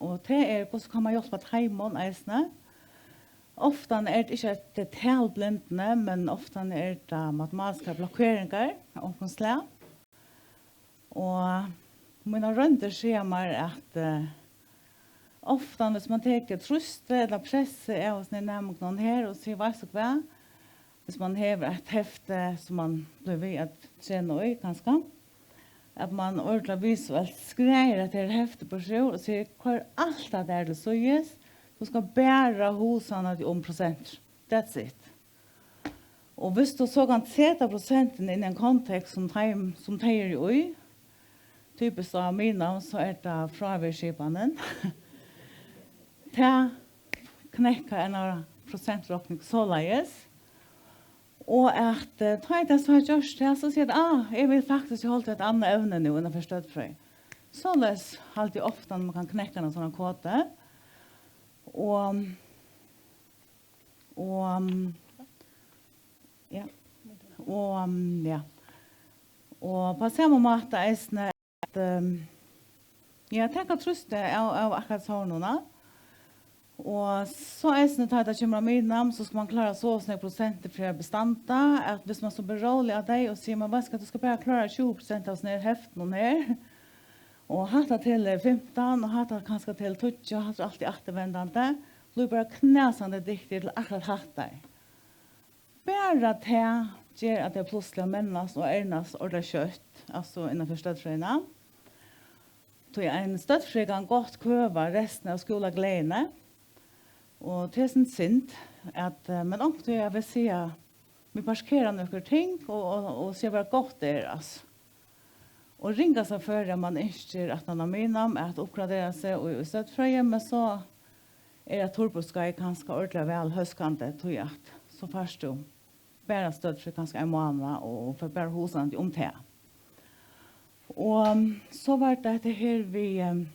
og tað er, hvussu kann man hjálpa teimum eisini? Ofta er tað ikki at tað er talblindni, men ofta er tað matematiskar blokkeringar av onkrum slag. Og mínar royndir siga mær, at, eh, ofta, viss man tekur trýsti ella pressi av hesum næmingunum her og sigur, "Veitst tú hvat?" Viss man hevur eitt hefti, sum man blívur við at trena í, kanska, at man ordiliga visuelt skræðir hetta her heftið burtur úr og sigur, "Koyr alt tað har til síðis, tú skalt bara hugsanna teg um prosentir. That's it." Og viss tú so kanst seta prosentini inn í ein kontekst, sum tey, sum tey eru í, typiskt á Miðnám, so er tað fráveruskipanin. Tað knekkar eina prosentrokning soleiðis. Og at, eh, tá ið tað so er gjørt, ja, so siga tey, "Ah, eg vil faktiskt halda eitt annað evni nú innanfyri støddfrøði." Soleiðis haldi eg ofta, man kann knekka eina sovorðna kodu. Og, og, um, ja. Og, um, ja. Og á sama máta eisini at, um, ja, taka trýstið av, av akkurát sovorðnum. Og so eisini, tá tað kemur á Miðnám, so skal man klára so og so nógv prosentir fyri at bestanda, at viss man so blívur rólig av tey og sigur, "Men veitst tú hvat, tú skalt bara klára tjúgu prosent av hesum her heftunum her, og hatta telur fimtan, og hatta kanska telur tíggju, og hatta er altíð afturvendandi," blívur bara knasandi dygtig til akkurát hatta. Bara tað ger, at tey plúsliga mennast og ernast ordiliga skjótt, altso innanfyri støddfrøðina. Tí ein støddfrøðingur kann gott køva restina av skúlagleðini, og tað er synd, synd, at, eh, men onkuntíð, eg vil siga, vit parkera nøkur ting og, og, og siga bara, gott er, altso. Og ringasta føri, at man ynskir aftan á Miðnám at uppgradera seg í, í støddfrøði, men so er eitt turborskeið kanska ordiliga væl hóskandi, tí at so fært tú bara støddfrøði kanska ein mánað og, og fært bara hugsandi um tað. Og, um, so var tað hetta her við, um,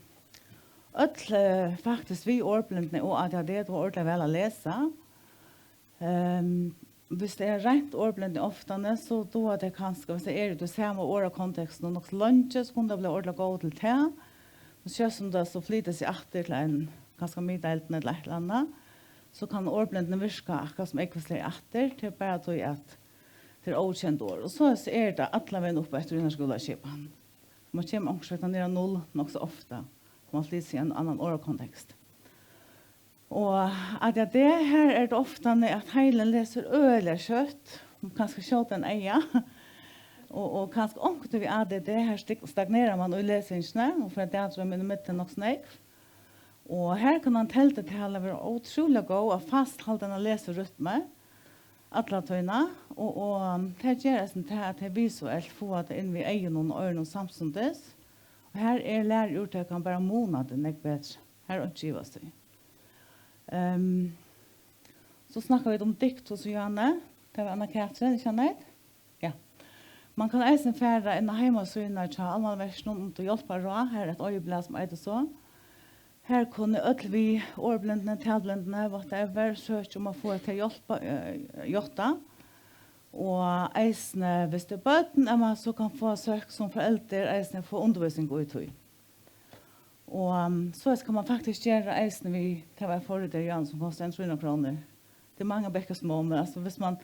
øll, eh, faktiskt við orðblindni og A D H D, tað var ordiliga væl at lesa. Ehm, viss tað er reint orðblindni oftani, so duga tey kanska, viss tað er í tí sama orðakontekstinum nokk so leingi, so kunnu tey blíva ordiliga góð til tað. Men sjálvt sum tað so flytur seg aftur til ein, kanska miðdeildina ella eitt ella annað, so kann orðblindni virka akkurát sum ógvusliga aftur. Tað er bara tí, at tað er ókend orð. Og so er tað allan vegin upp eftir í eini skúlaskipan. Man kemur onkursvegna niður á null nokk so ofta. Man flytur seg í ein annan orðakontekst. Og A D H D, har er tað ofta at heilin lesur øgiliga skjótt, kanska skjótari enn eygað, og, og kanska onkuntíð við A D D, har stig-, stagnerar man í lesingini, og fær dagdrøm inn í millum nokk so nógv. Og her kann ein teldutala vera ótrúliga góð at fasthalda eina lesirytmu alla tíðina, og, og tað ger eisini tað, at tey visuelt fáa tað inn við eygunum og oyrunum samstundis. Og her er læruúrtakan bara munandi nógv betri. Har er einki at ivast í. Ehm, so snakka vit um dikt og síðani. Tað var Anna Katrin, ikki Anette? Ja. Man kann eisini fara inn á heimasíðuna hjá Almannaverkinum undir hjálparáð. Har er eitt oyðublað sum eitur so. Har kunnu øll við orðblindni, talblindni, whatever, søkja um at fáa tey hjálpa, eh, játta. Og eisini, hvis tað er børn, at man so kann fáa søkt sum foreldur, eisini at fáa undirvísing í tí. Og, um, soleiðis kann man faktiskt gera eisini við, tað var forritari Jan, sum kostar ein trý hundrað krónur. Tað er manga bekkir smá, men, altso, hvis man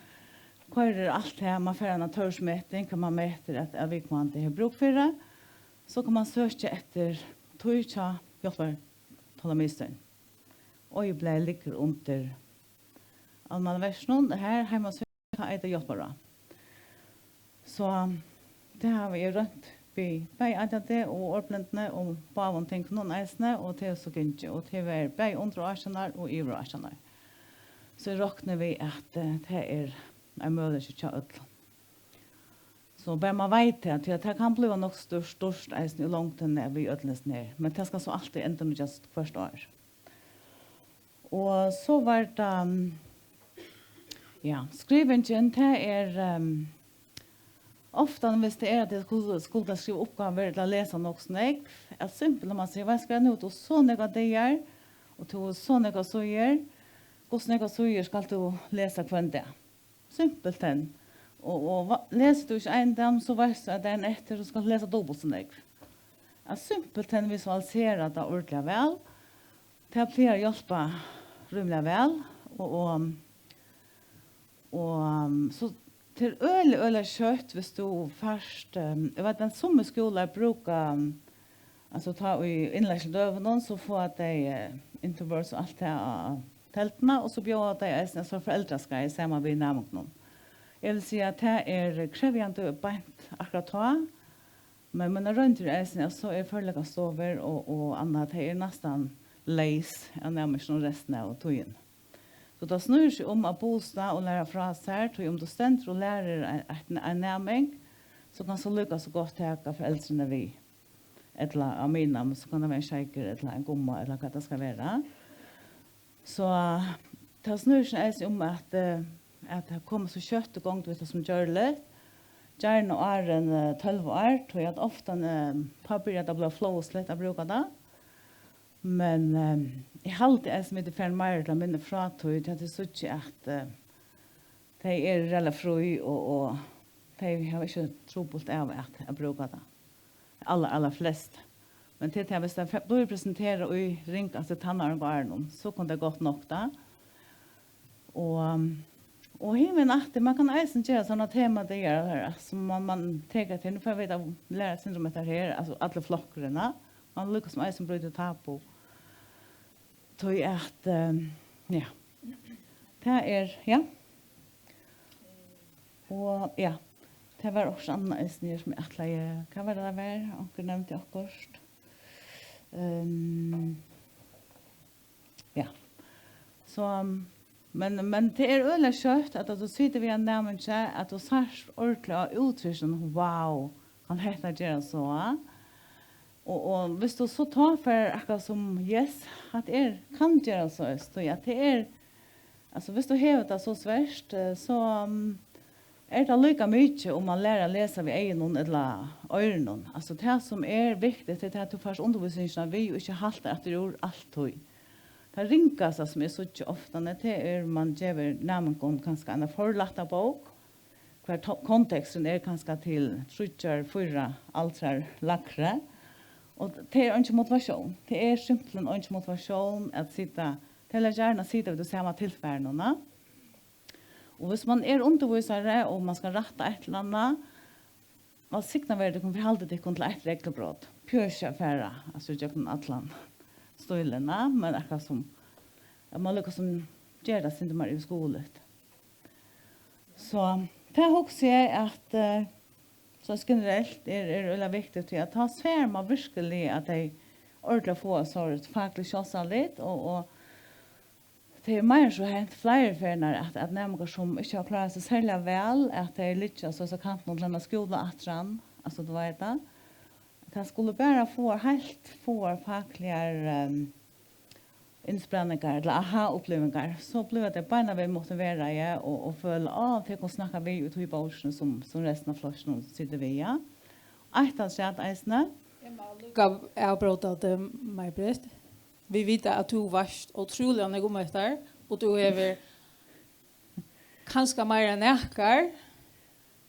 koyrir alt her, man fær eina tørvsmeting, hvat man metir, at, at viðkomandi hevur brúk fyri, so kann man søkja eftir tí hjá hjálpartólamiðstøðini. Oyðublaðið liggur undir Almannaverkinum, her heimasíðan, tað eitur hjálparáð. So tað havi eg roynt við bæði A D H D og orðblindni og báðum tingunum eisini, og tað er so gingið, og tað er bæði undir átjan ár og yvir átjan ár. So eg rokni við, at, eh, tað er ein møguleiki hjá øllum. So bara man veit tað, tí at tað kann blíva nokk stórt, stórt eisini í longdini við øllum hesum her. Men tað skal so altíð endurnýggjast hvørt ár. Og so var tað, ja, skrivingin, tað er, ehm, ofta, hvis tað er, at tit skuldu, skuldu skriva uppgávur ella lesa nokk so nógv, at simpelthen man sigur, veitst tú hvat, nú hevur tú so nógvar dagar, og tú hevur so nógvar síður, hvussu nógvar síður skalt tú lesa hvønn dag? Simpelthen. Og, og va-, lesur tú ikki ein dag, so veitst tú, at dagin eftir, so skalt tú lesa dupult so nógv. At simpelthen visualisera tað ordiliga væl. Tað plagar at hjálpa rímiliga væl. Og, og, og, um, so tað er øgiliga, øgiliga skjótt, hvis tú fært, um, eg veit, at summir skúlar brúka, um, altso, tá í innleiðsludøgunum, so fáa tey, eh, introverts og alt tað á telduna, og so bjóða tey eisini so foreldraskeið saman við næmingunum. Eg vil siga, at tað er krevjandi beint akkurát tá, men mínar royndir eru eisini, at so er førleikastovur og, og annað, tey eru næstan leys av næmingunum restina av tíðini. So tað snýr seg um at boosta og læra frá sær, tí um tú stendur og lærir ein, ein, ein næming, so kanst tú líka so gott taka foreldrini við. Ella á miðnám, so kann tað vera ein sjeikur, ella ein gumma, ella hvat tað skal vera. So tað snýr seg eisini um at, eh, at tað kemur so skjótt í gongd við tað sum gjørligt. Gjarna áðrenn, eh, tólv ár, tí at ofta, eh, tá byrjar tað at blíva flovisligt at brúka tað. Men, eh, eg haldi eisini, vit eru farin meira til at minna frá tí, tí at eg síggi, at, eh, tey eru ræðuliga frí, og, og tey hava ikki trupult av at, at brúka tað. Allar, allar flest. Men til tað, viss tað fe-, blívur presenterað í ringastu tannáringarárunum, so kann tað gott nokk tá. Og, og hin vegin aftur, man kann eisini gera sovorðnar temadagar, sum man, man tekur til. Nú fara vit at læra eitt sindur um hetta her, altso allir flokkurin, ja. Man líka sum eisini brýtur tabu. Tí at, eh, ja. Tað er, ja. Og, ja, tað var okkurt annað eisini her, sum eg ætlaði, hvat var tað, tað var? Onkur nevndi okkurt. Ehm, ja. So, men, men tað er øgiliga skjótt, at, at tú situr við ein næmingi, at tú sært ordiliga á úttrykkinum, wow, kann hetta gera so? Og, og viss tú so tá fær akkurát sum, yes, hatta er, kann gera so, so ja, tað er, altso, viss tú hevur tað so svært, eh, so, um, er tað líka mikið um at læra at lesa við eygunum ella oyrunum. Altso, tað sum er viktigt, er tað, at tú fært undirvísingina við og ikki haltar aftur úr altíð. Tað ringasta, sum eg síggi ofta, nei, tað er, man gevur næmingum kanska eina for lætta bók, har to-, konteksturin er kanska til tríggjar, fýra aldrar lægri. Og tað er eingin motivatión. Tað er simpelthen eingin motivatión at sita, tey vilja gjarna sita við tí sama tilfarinum, na? Og viss man er undirvísari, og man skal rætta eitt ella annað, vælsignað verði tykkum fyri at halda tykkum til eitt reglubrot. Pjøsa at fara, altso, gjøgnum allan stílin, na? Men akkurát sum, at man líka sum ger tað sindur meir yvirskoðaligt. So, tað hugsi eg at, eh, so generelt er, er øgiliga viktigt, tí at tá sær man virkiliga, at tey ordiliga fáa so fakligt sjálvsálit, og, og tað er meira enn so hent fleiri ferðir, at, at næmingar, sum ikki hava klárað seg serliga væl, at tey liggja so, so kantin til ein skúla afturan, altso, tú veit tað. Tað skulu bara fáa heilt fáar fakligar, ehm, innspælingar ella aha-upplivingar, so blíva tey beinanvegin motiveraði og, og føla, á, tey kunnu snakka við í tí bókini, sum, sum restin av flokkinum situr við, ja. Eitt afturat eisini. Eg má líka avbróta teg, Maj-Britt. Vit vita, at tú veitst ótrúliga nógv um hetta, og tú hevur kanska meira enn nakar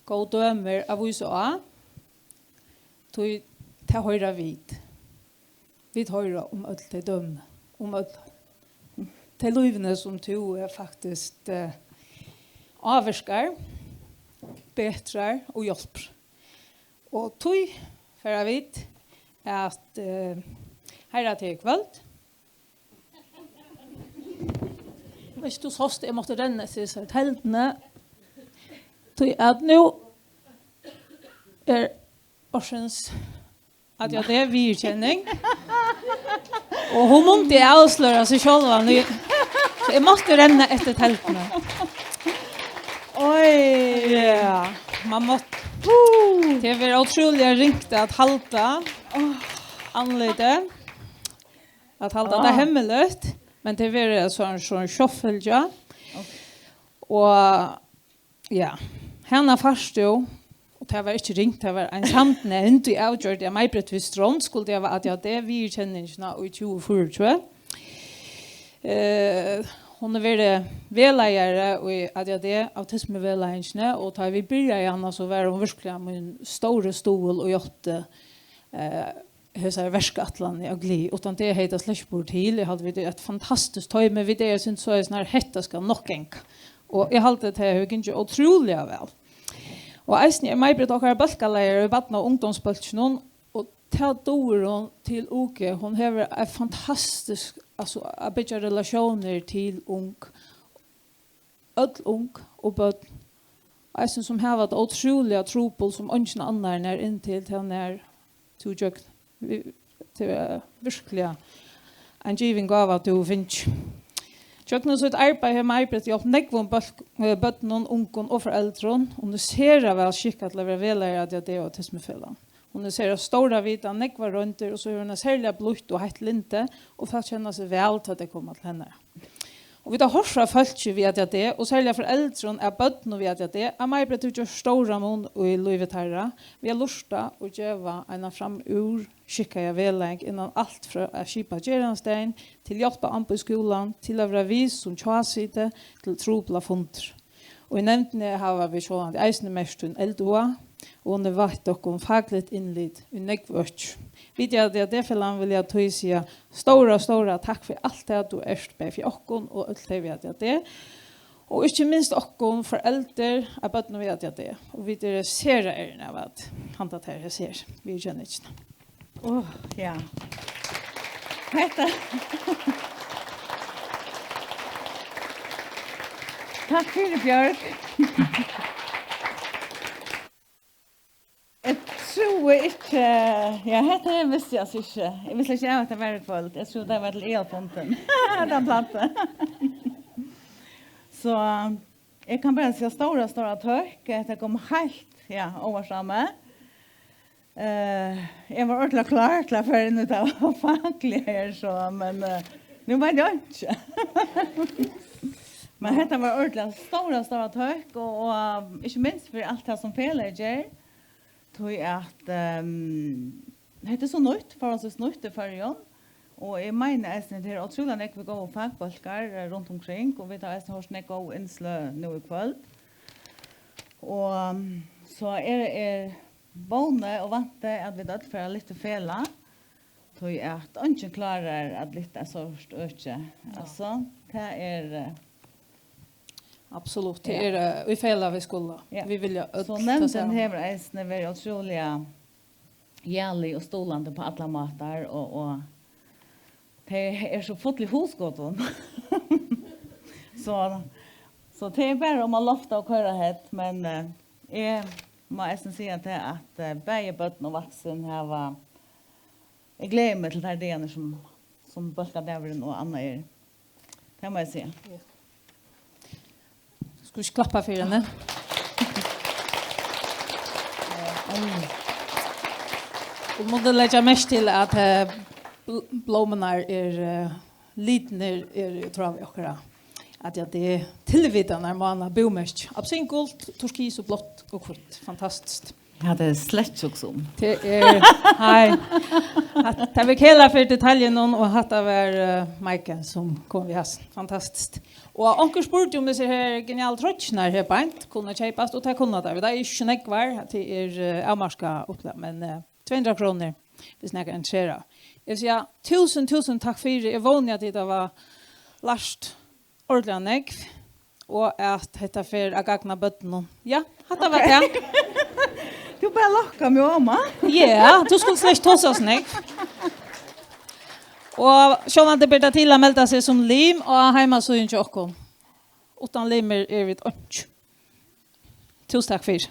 góð dømi at vísa á, tí tað hoyra vit. Vit hoyra um øll tey dømi, um øll tey lívini, sum tú, eh, faktiskt, eh, ávirkar, betrar og hjálpir. Og tí fara vit at, eh, heiðra teg í kvøld. Veitst tú, sást, eg mátti renna eftir hesari telduni, tí at nú er ársins A D H D-viðurkenning. Og hon mundi avsløra seg sjálva, nú, so eg mátti renna eftir telduni. Oj. Ja, man mátti. Tað er ótrúliga ringt at halda andlitið, at halda tað hemmeligt, men tað verður so, so sjálvfylgja. Og ja, hana fært tú, og tað var ikki ringt, tað var ein samnevnd, ið avgjørdi, at Maj-Britt Wistrand skuldi hava A D H D-viðurkenningina í tjúgu fýraogtjúgu. Eh, hon hevur verið vegleiðari í A D H D-autismuvegleiðingini, og tá vit byrjaðu hana, so var hon virkuliga mín stóri stuðul og hjálpti, eh, hesari verkætlan á Glið. Uttan tað hevði tað slett ikki burið til. Eg haldi, vit eru eitt fantastiskt toymi. Vit eru, eg synist, soleiðis, nær hetta skal nokk ganga. Og eg haldi, at tað hevur gingið ótrúliga væl. Og eisini er Maj-Britt okkara bólkaleiðari í barna- og ungdómsbólkinum, og tað dugir hon til U G. Hon hevur eitt fantastiskt, altso, at byggja relatiónir til ung, øll ung og børn, eisini sum hava tað ótrúliga trupult, sum eingin annar nær inn til, tað nær tú gjøgnum. Vi-, tað er virkuliga ein givin gáva, tú hevur fingið. Gjøgnum sítt arbeiði hevur Maj-Britt hjálpt nógvum bólk-, eh, børnum, ungum og foreldrum, og hon er sera væl skikkað til at vera vegleiðari í A D H D og Autismufelag. Hon hevur sera stóra vitan, nógvar royndir, og so hevur hon eitt serliga blítt og heitt lyndi, og fólk kenna seg væl, tá tey koma til hennara. Og vit hava hoyrt frá fólki við A D H D, og serliga foreldrum av børnum við A D H D, at Maj-Britt hevur gjørt stóran mun í lívi teirra, við at lurta og geva eina framúr skikkaða vegleiðing innan alt frá at skipa gerandisdagin, til hjálparamboð í skúlan, til at vera við sum hjáseta, til truplar fundir. Og í nevndini hava vit sjálvandi eisini merkt tín eldhuga, og hon hevur veitt okkum fakligt innlit í nógv øki. Vit í A D H D-felagnum vilja tí siga stóra, stóra takk fyri alt tað, tú ert, bæði fyri okkum og øll tey við A D H D, og ikki minst okkum foreldur av børnum við A D H D. Og vit eru sera errin av at handa tær hesi her viðurkenningina. Áh, ja. Hetta. Takk fyri, Bjørg. Eg trúi ikki, ja, hetta her visti eg altso ikki. Eg visti ikki, at hetta var í kvøld. Eg trúði, tað var til aðalfundin. Tann plantið. So, eg kann bara siga stóra, stóra tøkk. Hetta kom heilt, ja, óvart á meg. Eh, eg var ordiliga klár til at fara inn í tað fakliga her, so, men, eh, nú veit eg einki. Men hetta var ordiliga stóra, stóra tøkk, og, og, um, ikki minst fyri alt tað sum felagið ger, tí at, ehm, hetta er so nýtt, forholdsvis nýtt í Føroyum, og eg meini eisini, at tað eru ótrúliga nógvir góðir fakbólkar, eh, runt umkring, og vit hava eisini hoyrt nógv góð innsløg nú í kvøld. Og, um, so er, er vóni og vænti, at vit øll fara at lyfta í felag, tí at eingin klárar at lyfta eitt so stórt øki. Ja. Altso, tað er, eh, absolutt, tað er, eh, í felag vit skulu. Ja. Vit vilja øll tað sama. So nevndin hevur eisini verið ótrúliga jævlig og stuðlandi á allar mátar, og, og tey eru so full í hugskotum. So, so tað er bara um at lofta og koyra ahead, men, eh, eg má eisini siga tað, at, eh, bæði børn og vaksin hava, Eg gleði meg til teir dagarnar, sum, sum bólkadagurin og annað er. Tað má eg siga. Skulu vit ikki klappa fyri henni? Og munnu leggja merki til, at, eh, bl-, blómurnar er, eh, litirnir eru í tráð við okkara, at, ja, tað er tilvitanarmána búmerki. Appelsingult, turkis og blátt og hvítt. Fantastiskt. Eg hevði slett ikki hugsað um. Tað er, hei. Hatt, tað var kæla fyri detaljunum, og hatta var, eh, Maiken, sum kom við hasum. Fantastiskt. Og onkur spurdi, um hesar her genialu troyggjurnar her beint kunnu keypast, og tað kunnu tær. Tað er ikki so nógvar, tað er, eh, avmarkað upplag, men, eh, tvey hundrað krónur, viss nakar interesserar. Eg vil siga túsund, túsund takk fyri. Eg vóni, at tit hava lært ordiliga nógv, og at hetta fer at gagna børnunum. Ja, hatta var tað. Tú bara lokkar meg oman. Ja, tú skuldi slett ikki tosa so nógv. Og sjálvandi ber tað til at melda seg sum lim á heimasíðuni hjá okkum. Uttan limir eru vit einki. Túsund takk fyri.